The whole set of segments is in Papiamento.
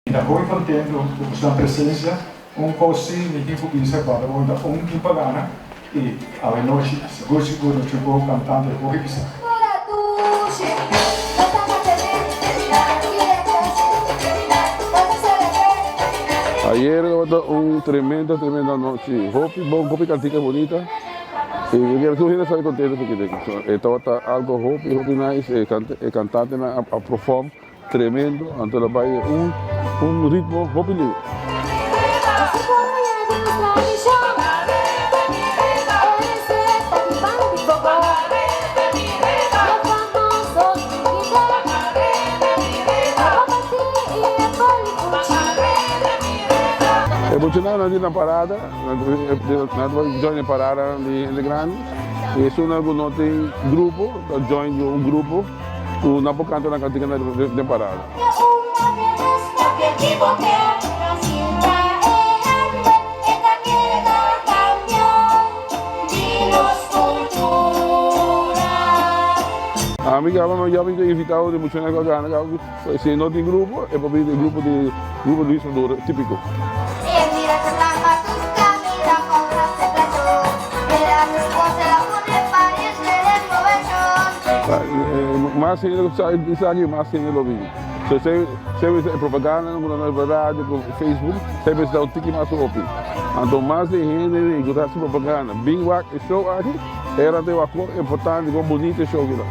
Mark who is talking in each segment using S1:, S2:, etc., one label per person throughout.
S1: Mi ta hopi contento cu boso presencia. Un cos si mi tin cu bisa cu awe ta un tin pa gana y awe nochi sigur sigur nos tin cu cantante hopi bisa.
S2: Ayer tabata un tremendo tremendo anochi hopi bon hopi cantica bonita y mi kier tur hende sali contento e tabata algo hopi hopi nice e cantantenan a perform. Tremendo, anto lo bai un un ritmo hopi liu. E muchanan di na parada, nan ta join e parada di hende grandi y esunnan cu no tin grupo ta join un grupo. Ku nan por kanta nan kantika den parada. Ami kaba mi ya mi ta invitado di muchanan ku a gana kaba si no tin grupo e por bini den grupo di grupo Luis Maduro tipiko. Mas hende ku sa esaki mas hende lo bini. So esei e propaganda ku nan ta radio ku Facebook esei mester ta un tiki mas hopi. Anto mas di hende ku ta hasi propaganda bin wak e show aki era ta wak kon importante kon bunito e show aki ta.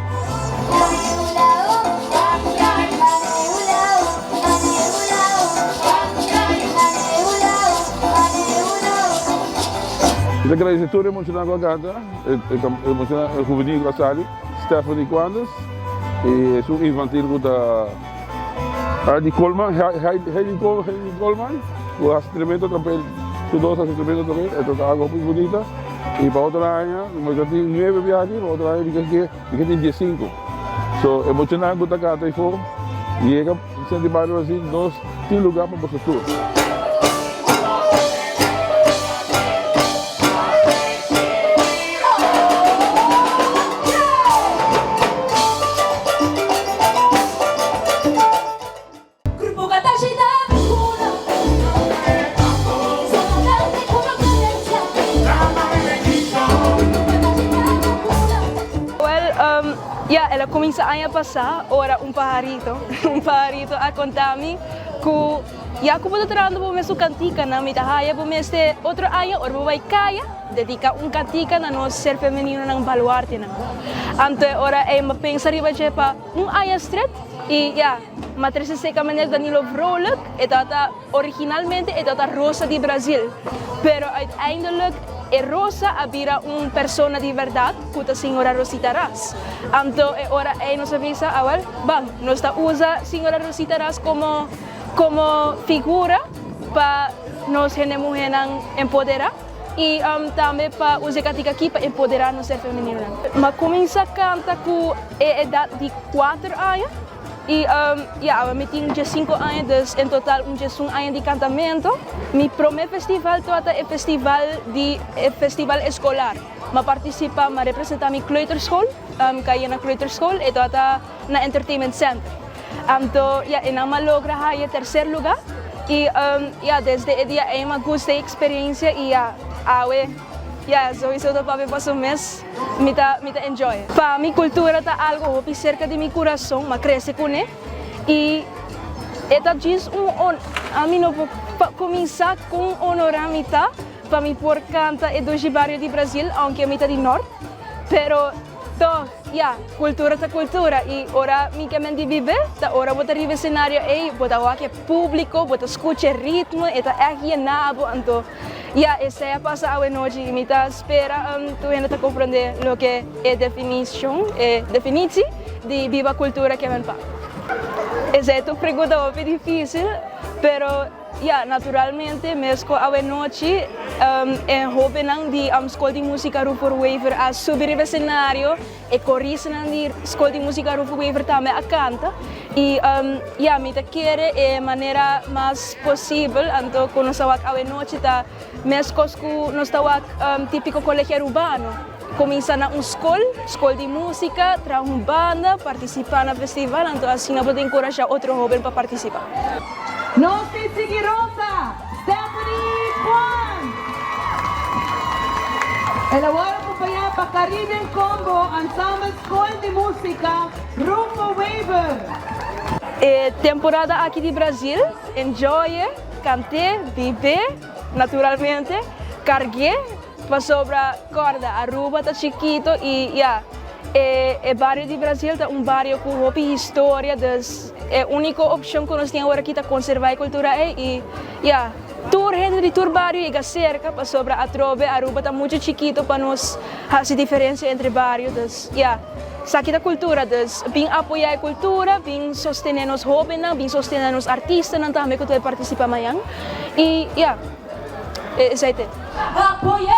S2: Mi ta gradisé tur e muchanan ku a kanta, e muchanan hubenil ku a sali, Stephanie Quandes i esun infantil ku ta Heidi Coleman, Heidi Coleman ku hasi tremendo trabou, tur dos hasi tremendo trabou, e ta algu hopi bunita i pa otro aña mi ta tin nuebe biaha aki, pa otro aña mi ke tin diesinku. So e muchanan ku ta kanta afó yega Senti Barrio Brasil nos tin luga pa boso tur.
S3: Wel, ya, el a cuminsa aña pasa ora un paharito, un paharito a conta mi cu ya cu bo ta trahando bo mes su canticanan, mi ta haya bo mester otro aña ora bo bay caya, dedica un cantica na nos ser femeninonan baluartenan. Anto e ora ey mi a pensa riba dje pa un aña stret y ya, mi a trece seca meneer Danilo Vrolijk, e tabata Originalmente e tabata Rosa di Brazil, pero uiteindelijk e Rosa a bira un persona di berdad cu ta Señora Rosita Ras. Anto e ora ey nos a bisa, awel, ban, nos ta usa Señora Rosita Ras como como figura pa nos hende muhernan empodera y tambe pa usa e katika aki pa empodera nos ser femeninonan. M'a cuminsa canta cu e edad di cuater aña. Y ya, awe mi tin diescinco aña, dus en total un diesun aña di cantamento. Mi prome festival tabata e festival di e festival escolar. M'a participa, m'a representa mi kleuterschool, Cayena Kleuterschool, e tabata na Entertainment Center. Anto ya, e nan m'a logra haya tercer lugar y ya, desde e dia ey m'a gusta e experiencia y ya, awe. Ya, souiso ta papia pa su mes, mi ta mi ta enjoy. Pa mi cultura ta algo hopi cerca di mi curason, m'a crece cune y e ta djis un hon, ami no por cuminsa con honora mi ta pa mi por canta e Dushi Bario di Brasil, aunke mi ta di Nort, pero toch. Ya, cultura ta cultura y ora mi ke men di bibe ta ora bo ta riba e scenario ey bo ta wak e publico, bo ta scucha e ritmo, e ta echt yena bo, anto ya esey a pasa awe nochi y mi ta spera tur hende ta comprende loke e definicion, e definitie di biba cultura ke men pa. Esey ta un pregunta hopi dificil pero. Ya, naturalmente, mesco awenochi e hobennan di Skol di Musica Rufo Wever a subi riba e scenario, e coristanan di Skol di Musica Rufo Wever tambe a canta. Y ya, mi ta kere e manera mas posibel anto cu nos a wak awenochi ta mescos cu nos ta wak tipico Colegio Arubano. Cuminsa na un skol, skol di musica, traha un banda, participa na festival, anto asina bo ta encourasha otro hoben pa participa.
S4: Nos tin Sigui Rosa, Stephanie Kwan. El a wòrdu akompañá pa Caribbean Combo, Ensemble Skol di Músika, Rufo Wever.
S3: E temporada aki di Brazil, enjoy, kant'é, bib'é, naturalmente, karg'é, pasobra kòrda Aruba ta chikito i ya, e e bario di Brazil ta un bario ku hopi historia, dus e úniko opshon ku nos tin awor aki ta konservá e kultura ei i ya, tur hende di tur bario yega serka pasobra atrobe Aruba ta muchu chikito pa nos hasi diferensia entre bario, dus ya. Esaki ta kultura, dus bin apoyá e kultura, bin sostené nos hóbennan, bin sostené nos artistanan tambe ku ta partisipá mañan. I ya, esei ta.
S4: Apoyá!